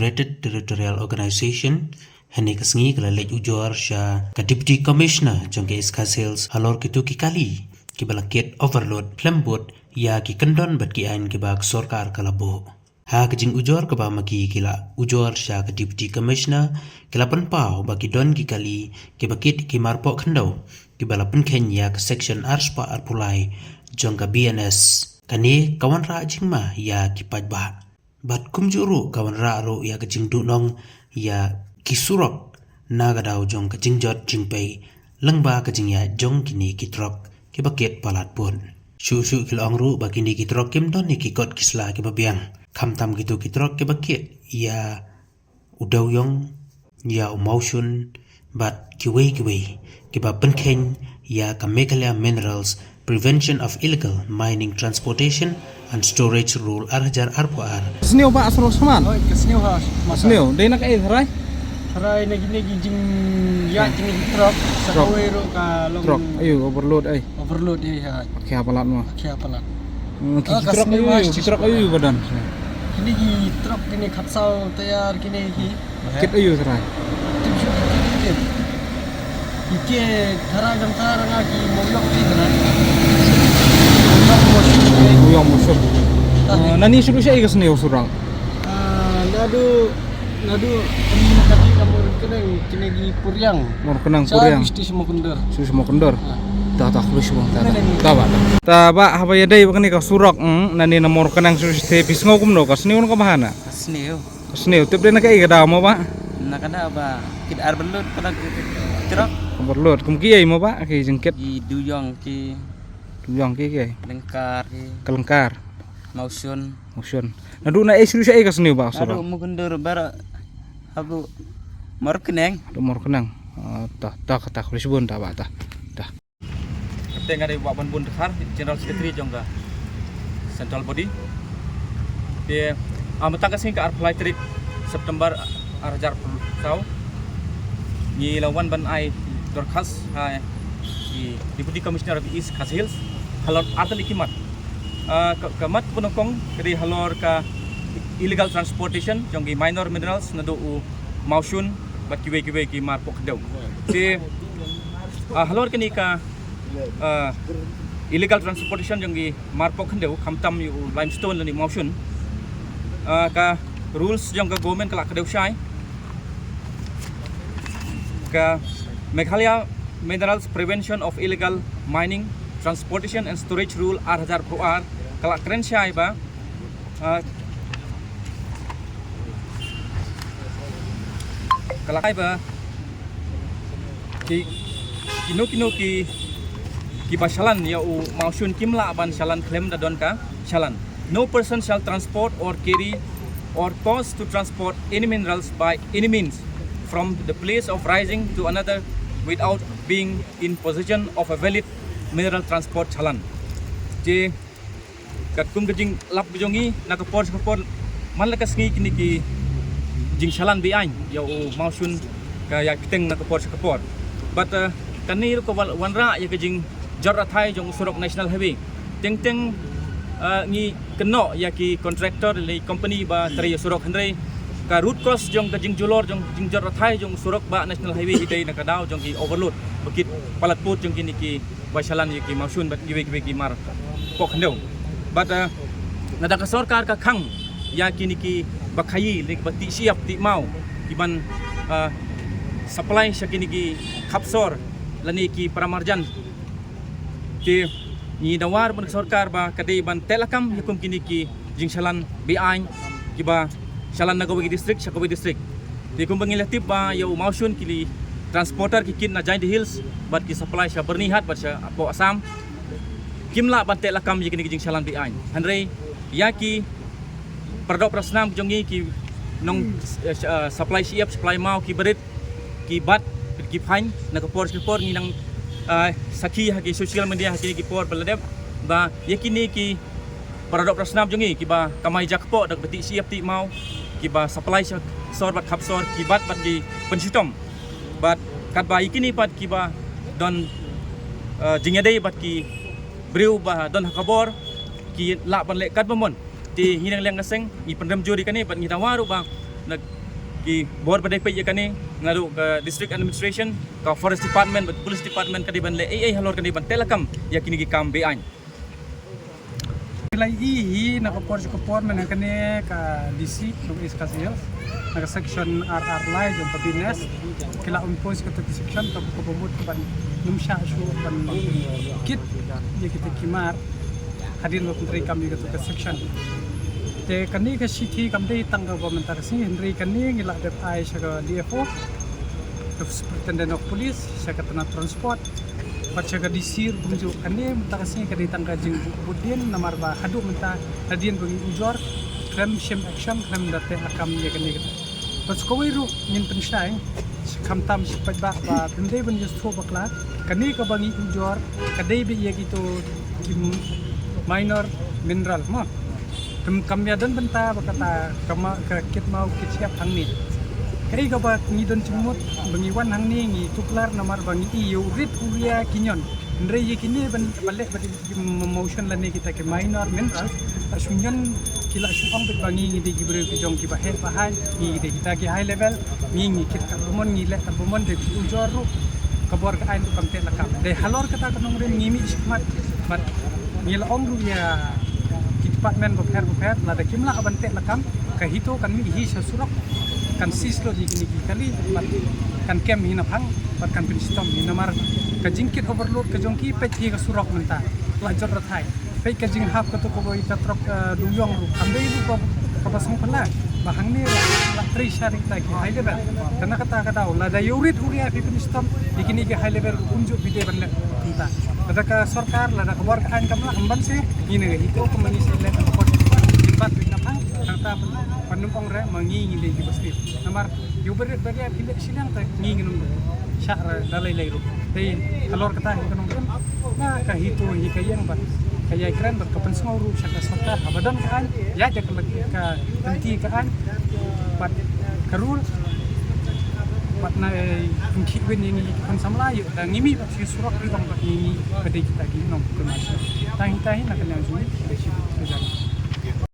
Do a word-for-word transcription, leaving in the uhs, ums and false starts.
Integrated Territorial Organization, hynne ka sngi ka la leit ujor sha ka Deputy Commissioner jong ka East Khasi Hills halor kito ki kali kiba la kit overload, phlembut ïa ki kyndon bad ki aiñ kiba ka sorkar ka la buh. Ha ka jingujor kaba ma ki ki la ujor sha ka Deputy Commissioner, ki la pynpaw ba ki don ki kali kiba kit ki marpoh khyndew kiba la pynkheiñ ïa ka Section arspah arphew lai jong ka B N S. Kane ka wanrah jingma ïa ki paidbah. Bad kumjuh ruh ka wanrah ruh ïa ka jingduhnong ïa ki surok na ka daw jong ka jingjot jingpei lyngba ka jingïaid jong kine ki trok kiba kit palat put. Shuh shuh ki la ong ruh ba kine ki trok kim don ïa ki kot ki sla kiba biang, khamtam kito ki trok kiba kit ïa u dewiong, ïa u mawshun bad kiwei kiwei kiba pynkheiñ ïa ka Meghalaya Minerals Prevention of Illegal Mining, Transportation and Storage Rule ar hajar arphew ar. Sniew ba asro sman. Oi, ka sniew ha, masa. Sniew, dei na kaei, tharai? Tharai na kine ki jing, ïa, kine ki trok, sa kawei ruh ka long trok, ayu, overload ai. Overload, ïa, ïa. Khia palat mo. Khia palat. Hmm, ki, ah, ki trok ayu, ki trok ayu ba don. Kine ki trok kine khatsaw tyre kine ki. Kit ayu tharai? Tip shu kit, kit. Ki tharai dang tharai nga ki moyong ki tharai. Moyong moyong. Ah. Eh, nani shu shu ai ka sniew surang? Ah, naduh, naduh, kami nakati ka Mawryngkneng, kine ki Puriang. Mawryngkneng, Puriang. Shu shu Mawkyndur. Shu shu Mawkyndur. Ah. Ta ta khlush bang ta. Ta ba. Ta ba haba ïadei ba kane ka surok, mm, nani na Mawryngkneng shu shu te phi sngew kumno ka sniew na ka bahana. Sniew. Sniew, tip dei na kaei ka daw mo ba? Na ka daw ba kit overload palat ki trok. Overload. Kum kiei mo ba ki jingkit? Ki duyong ki. Duyong ki kiei? Lyngkar ki. Ka lyngkar. Mawshun. Mawshun. Naduh na ei shu shu ei ka sniew ba? Naduh Mawkyndur baroh haduh Mawryngkneng. Haduh Mawryngkneng. Ah, ta ta ta khlush bun ta ba ta. Ta. Te nga dei Bah Banbun Dkhar, General Secretary jong ka Central Body. Te, ah, mynta ka sngi ka arphew lai tarik September ar hajar arphew saw, ngi la wan ban ai dorkhas ha i Deputy Commissioner of East Khasi Hills halor artylli ki mat. Ah, ka, ka mat kaba nyngkong ka dei halor ka illegal transportation jong ki minor minerals naduh u mawshun bad kiwei kiwei ki marpoh khyndew. Te, ah, halor kane ka, ah, illegal transportation jong ki marpoh khyndew, khamtam ïa u limestone lane mawshun. Ah, ka rules jong ka government ka la kdew shai. Ka Meghalaya Minerals Prevention of Illegal Mining, Transportation and Storage Rule ar hajar arphew ar ka la kren shai ba, ah, ka la kren ba ki, kino kino ki, kiba shalan ïa u mawshun kim lah ban shalan khlem da don ka challan. No person shall transport or carry or cause to transport any minerals by any means from the place of rising to another without being in possession of a valid mineral transport challan. Te katkum ka jinglap ka jong ngi na ka por sha ka por, man la ka sngi kine ki jingchallan be-aiñ ïa u mawshun ka ïai bteng na ka por sha ka por. Bad, eh, kane ruh ka wan, wanrah ïa ka jingjot rathai jong u surok National Highway. Teng teng, eh, ngi kynnoh ïa ki contractor lane company ba trei ïa surok, hynrei ka root cause jong ka jingjulor jong jingjot rathai jong u surok ba National Highway i dei na ka daw jong ki overload ba kit palat put jong kine ki ba shalan ïa ki mawshun bad kiwei kiwei ki marpoh khyndew. Bad, eh, lada ka sorkar ka khang ïa kine kiba khaïi lane kiba tih shyiap tih maw ki ban, eh, supply sha kine ki khap sor lane ki para marjan, te ngi dawa ruh ban ka sorkar ba ka dei ban teh lakam ïa kum kine ki jingchallan be-aiñ kiba challan na kawei ka district sha kawei ka district. Te kumba ngi la tip ba ïa u mawshun ki transporter ki kit na Jaintia Hills bad ki supply sha Byrnihat bad sha hapoh Assam. Kim lah ban teh lakam ïa kine ki jingchallan be-aiñ. Hynrei ïa ki para doh para snam jong ngi ki nong, eh, sh-, eh, supply shyiap, supply maw kiba rit, ki bat, ki fine na ka por sha ka por. Ngi nang, eh, sakhi ha ki social media ha kine ki por ba la dep ba ïa kine ki para doh para snam jong ngi kiba kamai jakpoh da kaba tih shyiap tih maw, kiba supply sha sor bad khap sor, ki bat bad ki pynshitom. Bad katba ïa kine pat kiba don, eh, jingïadei bad ki briew ba don ha ka bor, ki lah ban leh katba mon. Te ngi nang liang ka seng ngi pynrem jur ïa kane bad ngi dawa ruh ba na ki bor ba dei peit ïa kane, naduh ka district administration, ka forest department bad police department ka dei ban leh ei ei halor kane ban teh lakam ïa kine ki kam be-aiñ. Ki la ïohi na ka por sha ka por mynta kane ka D C North East Khasi Hills na ka section R R lai jong ka B N S ki la impose kata ka section, kaba kaba mut ban nym shah shuh ban kit ïa kita ki mar hadien ba pyntrei kam ïa kata ka section. Te kane ka shithi kam dei tang kaba mynta ka sngi, hynrei kane ngi la dep ai sha ka D F O, ka Superintendent of Police, sha ka tnat transport bad sha ka D C ruh kumjuh. Kane mynta ka sngi ka dei tang ka jingbud dien, namar ba haduh mynta hadien ba ngi ujor khlem shim action, khlem da teh lakam ïa kane kata. Bad sa kawei ruh ngin pynshai, khamtam shi paidbah, ba phim dei ban ïa sngewthuh bakla, kane kaba ngi ujor ka dei beit ïa kito ki minor mineral mo. Kam, kam ïa don bynta ba kata ka ma, ka kit maw kit shyiap hangne. Kaei kaba ngi don jingmut ba ngi wan hangne, ngi tuklar namar ba ngi ïohi u rit u ria ki ñion. Hynrei ïa kine ban, ban leh ba dei ki m-, motion lane kita ki minor mineral, la shu ñion, ki la shu ong beit ba ngi, ngi dei ki briew ki jong kiba heh ba haiñ, ngi dei kita ki high level, ngi, ngi kit katba mon, ngi leh katba mon, dei ki ujor ruh ka bor ka aiñ ruh kam teh lakam. Dei halor kata ka nongrim ngi mih shakhmat bad ngi la ong ruh ïa ki department bapher bapher, lada kim lah ban teh lakam, ka HITO kan mih hi sha surok, kan seize lut ïa kine ki kali bad kan kem hi naphang bad kan pynshitom hi, namar ka jingkit overload ka jong ki, peit hi ka surok mynta la jot rathai. Peit ka jinghap kato kaba ïa ka trok, eh, dewïong ruh kam dei ruh kaba, kaba sngewphylla ba hangne la, la trei sha ri kita ki high level. Te na kata ka daw lada ïa u rit u ria phi pynshitom ïa kine ki high level ruh kumjuh phi dei ban leh kumta. Lada ka sorkar, lada ka bor ka aiñ kam lah, hynrei ban shu ngi na ka HITO kumba ngi shu leh ka bor, ngi bat ri naphang, nangta ban, ban nym ong re ma ngi, ngi dei kiba sniff. Namar ïa u barit baria phi leh shiliang te ngi, ngin ym shah re da lei lei ruh. Dei halor kata hi ka nongrim, na ka HITO hi ka ïeng bad ka ïai kren bad ka pynsngew ruh sha ka sorkar, haba don ka aiñ ïa ka, ka lynti ka aiñ bad ka rule, bad na, eh, pynkhih win ïa ngi ki khun samla ïa da ngi mih bad sha surok, ngi ong bad ngi, ngi ka dei kita ki nongkynmaw. Tang hi, tang hi na ka liang jong ngi, ka dei shi ka jam.